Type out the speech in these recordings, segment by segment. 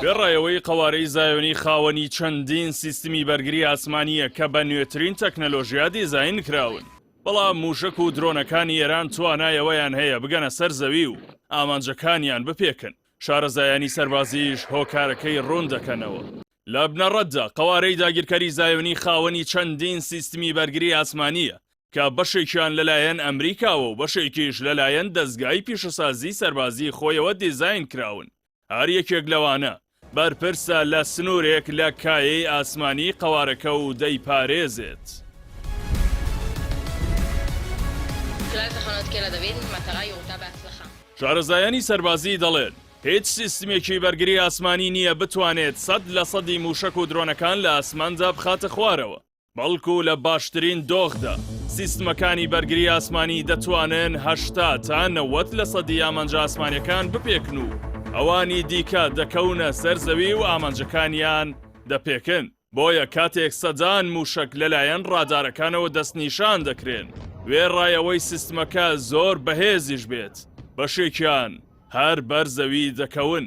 وێڕای ئەوەی قەوارەی زایۆنی خاوەنی چەندین سیستمی بەرگری ئاسمانییە کە بە نوێترین تەکنەلۆژیا دیزاین کراون، بەڵام مووشەک و درۆنەکانی ئێران توانای ئەوەیان هەیە بگەنە سەر زەوی و ئامانجەکانیان بپێکن، شارەزایانی سەربازیش هۆکارەکەی ڕوون دەکەنەوە. لە بنەڕەتدا قەوارەی داگیرکەری زایۆنی خاوەنی چەندین سیستمی بەرگری ئاسمانییە کە بەشێکیان لەلایەن ئەمریکاوە و بەشێکیش لەلایەن دەزگای پیشەسازی سەربازی خۆیەوە دیزاین کراون، هەر یەکێک لەوانە بەرپرسە لە سنوورێک لە کایەی ئاسمانی قەوارەکە و دەیپارێزێت. شارەزایانی سەربازی دەڵێن، هیچ سیستمێکی بەرگری ئاسمانی نییە بتوانێت سەد لە سەدی مووشەک و درۆنەکان لە ئاسماندا بخاتە خوارەوە، بەڵکو لە باشترین دۆخدا سیستمەکانی بەرگری ئاسمانی دەتوانن 80 تا 90 لە سەدی ئامانجە ئاسمانیەکان بپێکن و ئەوانی دیکە دەکەونە سەر زەوی و ئامانجەکانیان دەپێکن. بۆیە کاتێک سەدان مووشەک لەلایەن ڕادارەکانەوە دەستنیشان دەکرێن، وێڕای ئەوەی سیستمەکە زۆر بەهێزیش بێت، بەشێکیان هەر بەر زەوی دەکەون.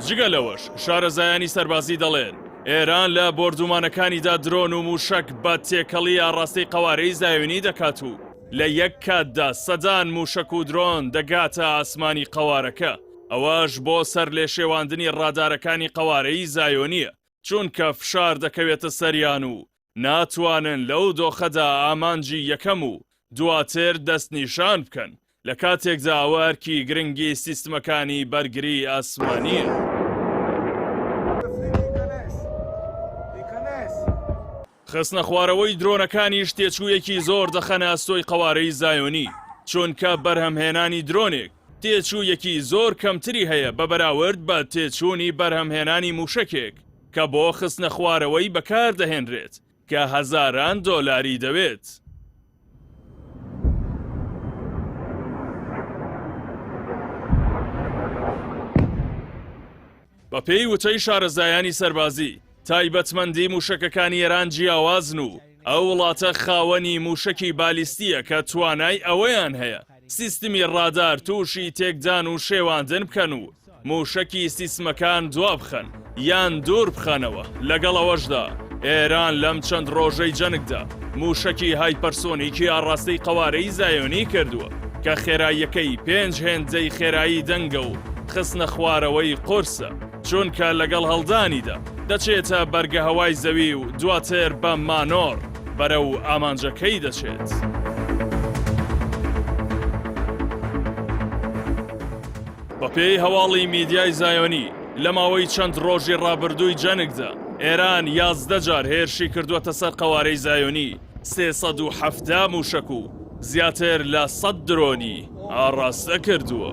جگە لەوەش شارەزایانی سەربازی دەڵێن، ئێران لە بۆردومانەکانیدا درۆن و مووشەک بە تێکەڵی ئاڕاستەی قەوارەی زایۆنی دەکات و لە یەک کاتدا سەدان مووشەک و درۆن دەگاتە ئاسمانی قەوارەکە، ئەوەش بۆ سەرلێشێواندنی ڕادارەکانی قەوارەی زایۆنییە، چونکە فشار دەکەوێتە سەریان و ناتوانن لەو دۆخەدا ئامانجی یەکەم و دواتر دەستنیشان بکەن، لە کاتێکدا ئەوە ئەرکی گرنگی سیستمەکانی بەرگری ئاسمانییە. خستنەخوارەوەی درۆنەکانیش تێچوویەکی زۆر دەخەنە ئەستۆی قەوارەی زایۆنی، چونکە بەرهەمهێنانی درۆنێک تێچوویەکی زۆر کەمتری هەیە بە بەراورد بە تێچوونی بەرهەمهێنانی مووشەکێک کە بۆ خستنەخوارەوەی بەکاردەهێنرێت کە هەزاران دۆلاری دەوێت. بەپێی وتەی شارەزایانی سەربازی، تایبەتمەندی مووشەکەکانی ئێران جیاوازن و ئەو وڵاتە خاوەنی مووشەکی بالیستییە کە توانای ئەوەیان هەیە سیستمی ڕادار تووشی تێکدان و شێواندن بکەن و مووشەکی سیستمەکان دوابخەن یان دوور بخەنەوە، لەگەڵ ئەوەشدا ئێران لەم چەند ڕۆژەی جەنگدا مووشەکی هایپەرسۆنیکی ئاڕاستەی قەوارەی زایۆنی کردووە کە خێراییەکەی پێنج هێندەی خێرایی دەنگە و خستنە خوارەوەی قورسە چونکە لەگەڵ هەڵدانیدا دەچێتە بەرگەهەوای زەوی و دواتر بە مانۆڕ بەرەو ئامانجەکەی دەچێت. بەپێی هەواڵی میدیای زایۆنی، لە ماوەی چەند ڕۆژی ڕابردووی جەنگدا، ئێران 11 جار هێرشی کردووەتە سەر قەوارەی زایۆنی، 370 مووشەک و زیاتر لە 100 درۆنی ئاڕاستە کردووە.